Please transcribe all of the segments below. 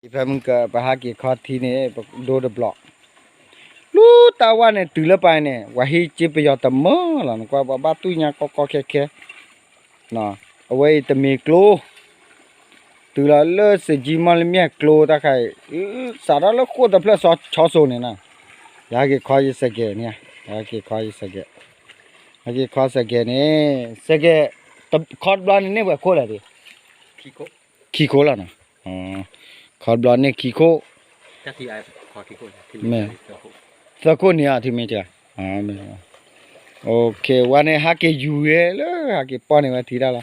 ဖဲမုၢ်ကပဟးက့ၤခီထံန့ၣ် ပဒိတဘျီ, လူတၢ်ဝါန့ၣ်တုၤလၢပၢ်န့ၣ် ပှၤဟံးက့ပယီၤတမၢလီၤ, နကွၢ်ပှၤဘၣ်တူၢ်ညါကီကီခဲခဲ, အဝဲအံၤတမ့ၢ်ကျိ, တုၤလီၤလၢစ့ၣ်ကၠံမီၢ်လမၠဲၣ်ကျိတၢ်ခါအံၤ, စးထီၣ်လၢဃိၣ်တဖျၢၣ်ဆီဆိၣ်န့ၣ်နီၤ, ယဟဲက့ၤခီယစဲးကဲးန့ၣ်, ယဟဲက့ၤခီယစဲးကဲး, ဟဲက့ၤခီစဲးကဲးန့ၣ်, စဲးကဲး, ခီတဘျီန့ၣ်န့ၢ်ပှဲၤခိၣ်လဲၣ်ဒံး ခံခိၣ်လီၤနီၤ, ခီတဘျီန့ၢ်ခံခိၣ်, မ့ၢ်, သၢခိၣ်န့ၣ်အီၤထံမ့ၢ်တဂၤ, ဝဲန့ၣ်ဟးက့ၤယူၤဝဲလၢ ဟးက့ၤပီၢ်န့ၢ်ဝဲထံတၢ်လီၤ,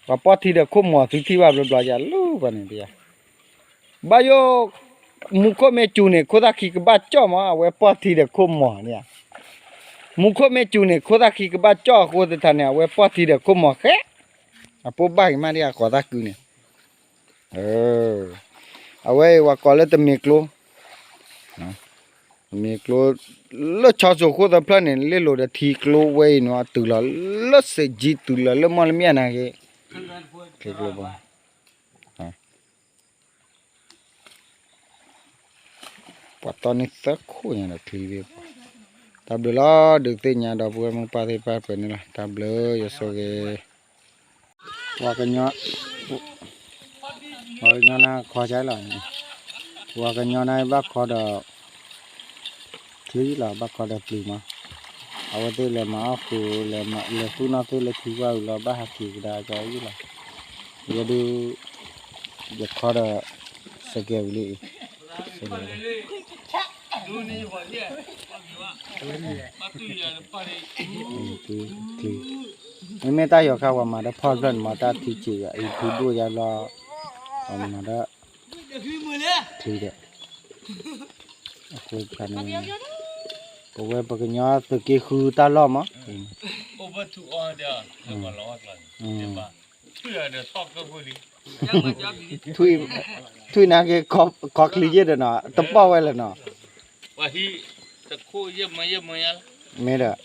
ပှၤပီၢ်ထံဒီးခိၣ်မီၤသုထံၣ်ဘၣ်ဘျီဘျီယလူၤပှၤန့ၣ်တယၤ, ဘၣ်ယိၣ်, မူခိၣ်မ့ၢ်စူၤန့ၣ် ခိၣ်သၣ်ခံကဘၣ်ကၠီၣ်မး အဝဲပီၢ်ထံဒီးခိၣ်မီၤန့ၣ်, မူခိၣ်မ့ၢ်စူၤန့ၣ် ခိၣ်သၣ်ခံကဘၣ်ကၠီၣ်အဃိသတးန့ၣ် အဝဲပီၢ်ထံဒီးခိၣ်မီၤဃဲ, အပိၢ်ဘၣ်က့ၤမးဒ်အဃိသၣ်ကုန့ၣ် အဝဲအံၤပှၤကိးလၢတမ့ၢ်ကျိ, တမ့ၢ်ကျိ, လၢဆီဆိၣ်ဃိၣ်သၢဖျၢၣ်န့ၣ် လ့ၣ်လိၤဒီးထံကျိဝဲအံၤန့ၣ် တုၤလီၤလၢစ့ၣ်ကၠံတုၤလီၤလၢမီၢ်လမၠဲၣ်န့ၣ်ဂ့ၤ, ပှၤတီၢ်န့ၢ်သၢခိၣ်ညါဒီးချံဘ့ၣ်, တၢ်ဘျုးလီၤ ဒုးသ့ၣ်ညါဒီပုၢ်ဝဲၢ်မိၢ်ပၢ်သ့ၣ်တဖၣ်ပှဲၤန့ၣ်လီၤ တၢ်ဘျုးယဆိၣ်ဂ့ၤ ပှၤကညီ, ပှၤကညီန့ၣ်ခီကၢလီၤ, ပှၤကညီန့ၣ်ဘၣ်ခီဒီး, ချံလီၤ ဘၣ်ခီဒီးပျုၤမး, အဝဲသ့ၣ်လဲၤမၤအီၣ်ဃုာ် လဲၤသူၣ်နီၣ်သ့ၣ်လၢထံကွၢ်ဝံၤလီၤ ဘၣ်ဟးက့ၤကဒါကီအံၤလီၤ, ယဲဒုး, ယခီဒီး, စကဲဝံၤလံအံၤ, မ့မ့ၢ်တၢ်ယီၤခါပှၤမၤဒီးဖီၣ်ဖျၢၣ်န့ၣ်မး တၢ်ထံစ့ၢ်ယၤ အံၤထူဒိၣ်ယါလီၤ, ပှၤမၤဒီး, ထံဒီး, အဃိခါန့ၣ်, ပဝဲပကညီသုးက့ဃုတၢ်လီၢ်မး, ထွံၣ်နၤက့ၤ, ခီချံယဲၢ်ဒီးနီၤ တပီၢ်ဝဲလၢနီၤ, မ့ၢ်ဒီး,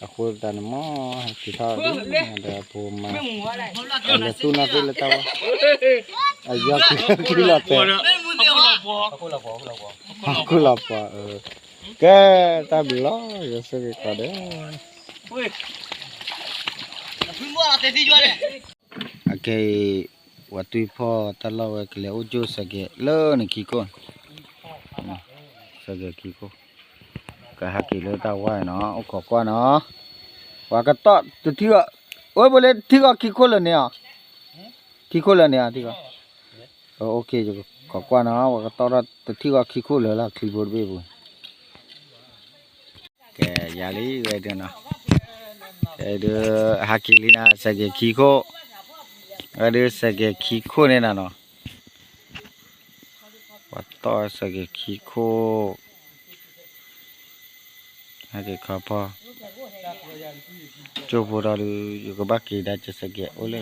အဃိသတးန့ၣ်မး, ဟဲက့ၤထီၣ်ဒီးဖိမါ, လဲၤသူၣ်နီၣ်သ့ၣ်လၢတၢ်ဝဲ, အယီၤချံလီၤတဲာ်, ဟီၣ်ခိၣ်လီၤပှီၤ, ကဲ, တၢ်ဘျုးလီၤ ယဆိၣ်ဂ့ၤကိးဂၤဒဲး အခဲအံၤ, ပှၤတွံၢ်ဖီၣ်တၢ်လီၢ်ဝဲကလဲၤအိၣ်ကၠိၣ်စဲးကဲးလၢန့ၣ်ခံခိၣ်, စဲးကဲးခံခိၣ်, ကဟဲက့ၤလၢတၢ်ဝါနီၤ အိၣ်ခိးကွၢ်နီၤ, ပှၤကတီၢ်တထံၣ်ဂီၤ, အိၣ်ဘိလၢထံၣ်ဂီၤခံခိၣ်လၢန့ၣ်အီၤ, ခံခိၣ်လၢန့ၣ်အီၤထံၣ်ဂီၤ, အိၣ်ခ့ ယခိးကွၢ်နီၤ ပှၤကတီၢ်ထီၣ်တထံၣ်ဂီၤခံခိၣ်လၢာ်လီၤ ချံဖိတဘ့ၣ်ပူၤ ကဲယၤလံဝဲဒၣ်နီၤ, ဝဲဒၣ်, ဟဲက့ၤလံနၤ စဲးကဲးခံခိၣ်, ဝဲဒၣ်စဲးကဲးခံခိၣ်န့ၣ်နၤနီၤ, ပှၤတီၢ်စဲးကဲးခံခိၣ်, ဟဲက့ၤခီဖီၣ်, ကၠိဖိဒီးဒုး ယကဘၣ်က့ၤဒါက့ၤစဲးကဲးအိၣ်လၢ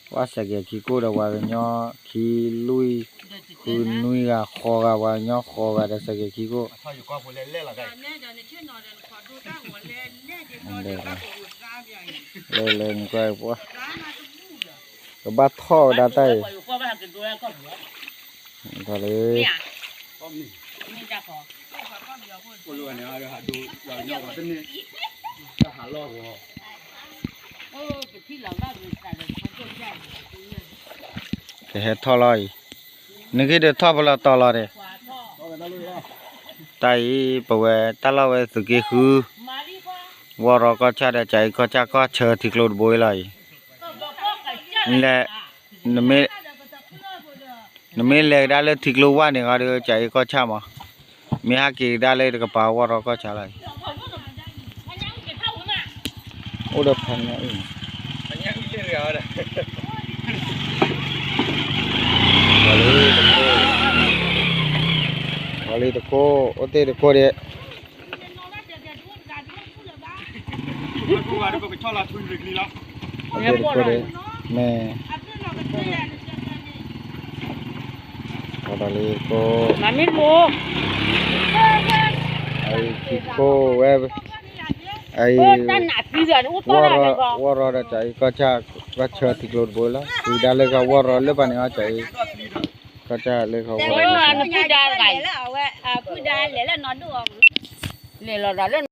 ပှၤစဲးကဲးခံခိၣ်ဒီး ပှၤကညီခံလွံၢ်, ဃုနွံဂၤဃိးဂၤ ပှၤကညီဃိးဂၤဒီးစဲးကဲးခံခိၣ်, လဲၤလဲၤနကွၢ်ပှၤ, ကဘၣ်ထီၣ်ဝဲဒၣ်တၢ်အံၤ, ထီၣ်လၢ ကဟဲထီၣ်လီၤအံၤ, နဂ့ၢ်ဒီးထီၣ်ဖဲလီၤတီၤလီၤန့ၣ်, တၢ်အံၤ ပဝဲတၢ်လီၢ်ဝဲသုးက့ဃု, ဝီရီကီၢ်ဆၣ်ဒီး ကၠၤအ့ကီၢ်ဆၣ်ကီၢ်ဆၢထံကျိတဘိအံၤလီၤအံၤ, လဲၤ နမ့ၢ်လဲၤကဒါလၢထံကျိဝါန့ၣ်ဂီၤဒီး ကၠၤအ့ကီၢ်ဆၣ်မး, မ့ၢ်ဟဲက့ၤကဒါလၢတကပၤဝီရီကီၢ်ဆၣ်လီၤအံၤ, အိၣ်ဒီးဖးညါအံၤ, ပှၤလၢတခိၣ်, ပှၤလၢတခိၣ် အိၣ်တ့ၢ်တခိၣ်ဒီး, မ့ၢ် ဒီးလံကိ မၤမ့ၢ်လိ အံၤ ထံခိၣ်ဝဲ အံၤ ဝီၢ်ရီဒီးကၠီအံၤ ကီၢ်ဆၣ် ကီၢ်ဆၢထံကျိတဘိလီၤ သုဒၣ်လၢကဝီၢ်ရီလၢပှၤန့ၣ်အီၤကၠီအံၤ ကီၢ်ဆၣ်လၢကဝီၢ်ရီ လဲၤလီၤဒီးလၢ